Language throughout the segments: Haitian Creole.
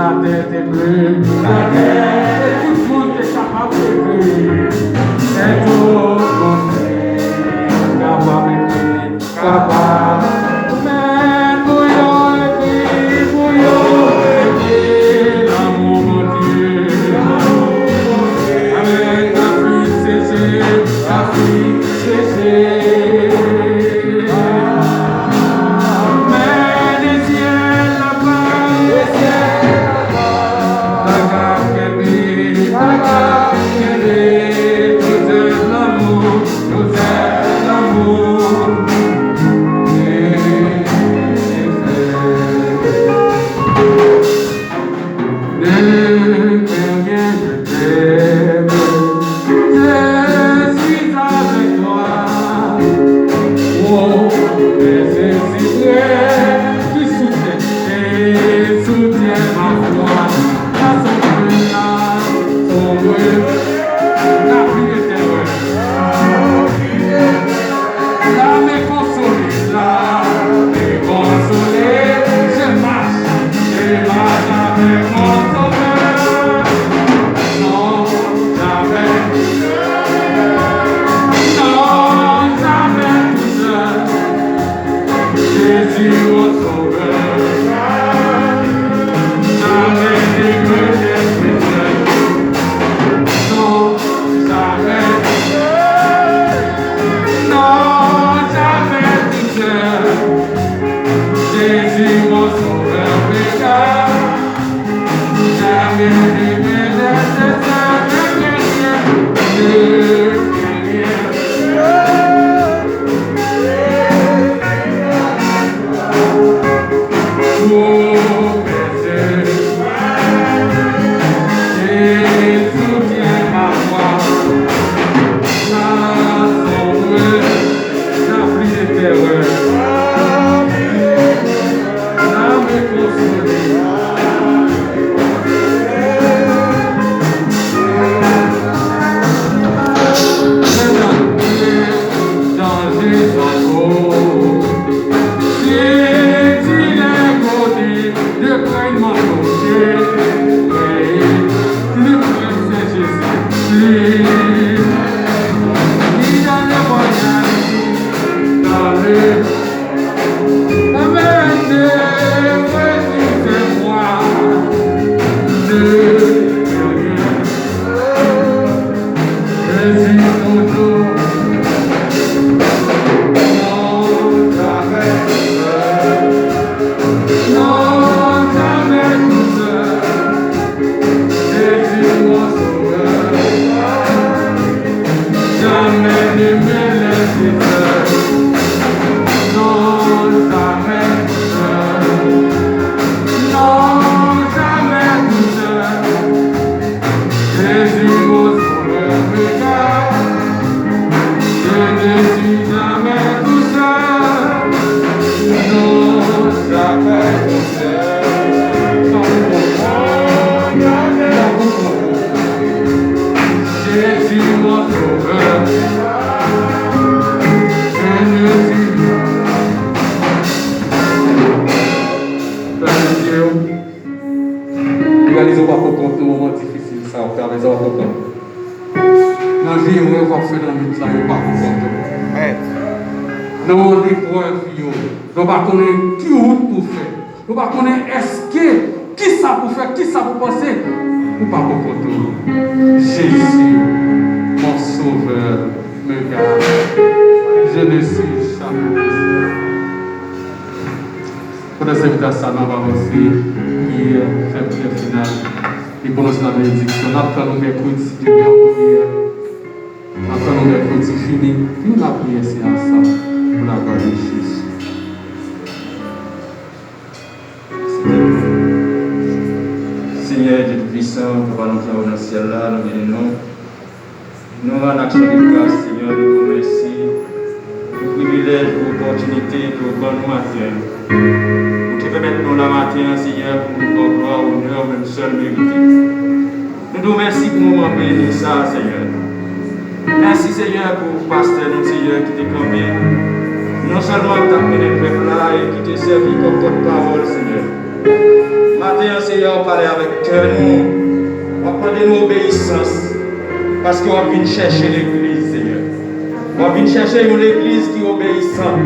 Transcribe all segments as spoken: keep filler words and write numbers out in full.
Latè te ble, latè, e tout moun te kapab ekri. Èske w konnen, kapab ekri, kapab. Men pou yo ekri, pou yo ekri, lanmou Bondye. Avèk lafim seche, lafim seche. Men de syèl la pa, de syèl la pa, pa ka kenbe, pa ka kenbe, tout sèl lanmou, tout sèl lanmou. Ne craignez rien, je t'aime. Je suis avec toi. Oh, mais c'est si vrai, tu soutiens, tu soutiens ma foi. La sombrilla, sombrilla, la pluie de terreur. L'âme est consolée, l'âme est consolée. Je marche, je marche avec mon sauveur. Non, jamais. Non, jamais tout seul. Jésus, mon sauveur. Jamais ne me laisse seul. Non, jamais. Non, jamais tout seul. Jésus, mon sauveur, me garde. Jamais ne me laisse seul, ne crains rien, ne crains rien. Pour que je sois, et soutiens ma voix. La sombre, la pluie de terreur. L'âme est consolée. Danger sans cause. Si tu l'es connu, ne crains mon Dieu. Plus près c'est Jésus, plus. Ni dans le voyage, ni dans le Jamais ne me laisser seul. Non, jamais seul. Non, jamais tout seul. Jésus, mon sauveur, me garde. Je ne suis jamais tout seul. Non, jamais tout seul. Jésus, mon sauveur, je ne suis Fè mesye yo, reyalize w pa poko nan moman difisil sa, w travèse w pa poko. Nan vye erè w ap fè nan lit la, yo pa poko. Nan leprèv yo, lè w pa konnen ki wout pou w fè. Nou pa konnen èske kisa pou fè, kisa pou panse, ou pa poko tou. Jésus, mon sauveur, me garde. Je ne suis jamais seul. Pandan sèvis sa, n ap avanse, priyè, fè priyè final, e pwononse la benediksyon. N ap tann ou mèkredi, depi an priyè. N ap tann ou mèkredi fini, nou la priyè se ansanm, pou la glwa de Jezi. Senyè Dye Toupisan, Papa nou ki anwo nan syèl la, nou beni non w. Nou rann aksyon de gras, Senyè, nou di w mèsi pou privilèj, pou opòtinite ke w ban nou maten an. Ou te pèmèt nou la maten an, Senyè, pou nou ba w glwa, onè, ou menm sèl merite. Nou di w mèsi pou moman beni sa a, Senyè. Mèsi, Senyè, pou pastè nou, Senyè, ki te kanpe non sèlman pou t ap mennen pèp la e ki te sèvi kòm pòtpawòl, Senyè. Maten an, Senyè, w pale avèk kè nou. W ap mande nou obeyisans, paske w ap vin chèche legliz, Senyè. W ap vin chèche yon legliz ki obeyisan.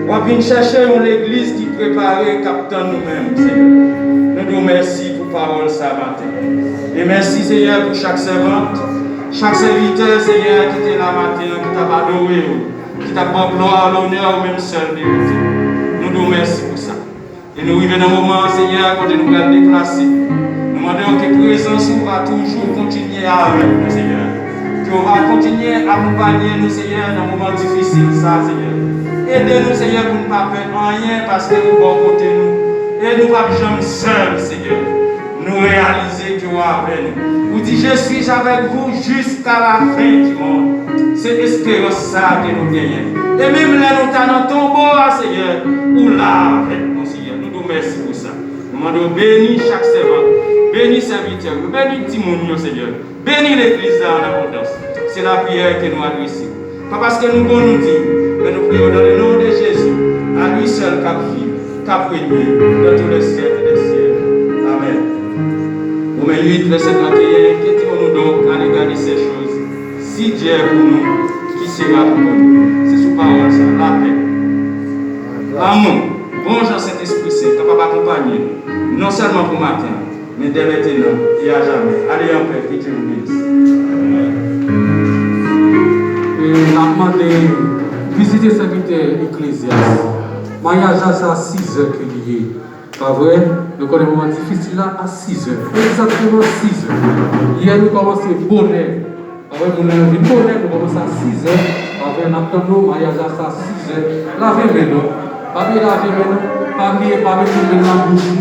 W ap vin chèche yon legliz ki prepare, k ap tann ou menm, Senyè. Nou di w mèsi pou pawòl sa maten. E mèsi, Senyè, pou chak sèvant, chak sèvitè, Senyè, ki te la maten an, ki t ap adore w, ki t ap ba w glwa, lonè ou menm sèl merite. Nou di w mèsi pou sa. E nou rive nan moman an, Senyè, kote nou pral deplase. Nou mande w ke prezans ou va toujou kontinye avèk nou, Senyè. Ke w va kontinye akonpanye nou, Senyè, nan moman difisil sa, Senyè. Ede nou, Senyè, pou n pa pè anyen, paske ou bò kote nou. E nou p ap janm sèl, Senyè. Nou reyalize ke w avè nou. Ou di, "Je suis avec vous jusqu'à la fin du monde." Se esperans sa ke nou genyen. E menm lè nou ta nan tonbo a, Senyè, ou la avèk nou, Senyè. Nou di w mèsi pou sa. Nou mande w beni chak sèvant, beni sèvitè yo, beni timoun yo, Senyè. Beni legliz la an abondans. Se lapriyè ke nou adrese. Pa paske nou bon nou diy, men nou priye w dans le nom de Jésus, à lui seul k ap viv, k ap renye dans tous les siècles des siècles. Amèn. Romen uit, vèsè trannteyen, que dirons-nous donc à l'égard de ces choses? Si Dieu est pour nous, qui sera contre nous? Se sou pawòl sa, lapè, lanmou, bon jan Sentespri Sen kapab akonpanye nou, non sèlman pou maten an, men dè mentenan e a jamè. Ale an pè, ke Dye nou benisi. E n ap mande vizite sèvitè Eklezyas. Maryaj la, se a sizè ke li ye. Pa vre? Nou konnen moman difisil la a sizè. Egzakteman sizè. Yè nou kòmanse bonè. Pa vre, moun nan yo vin bonè, nou kòmanse a sizè. Pa vre, n ap tann nou, maryaj la se a sizè. Lave men nou. Pa bliye lave men nou. Pa bliye pa mete men nan bouch nou.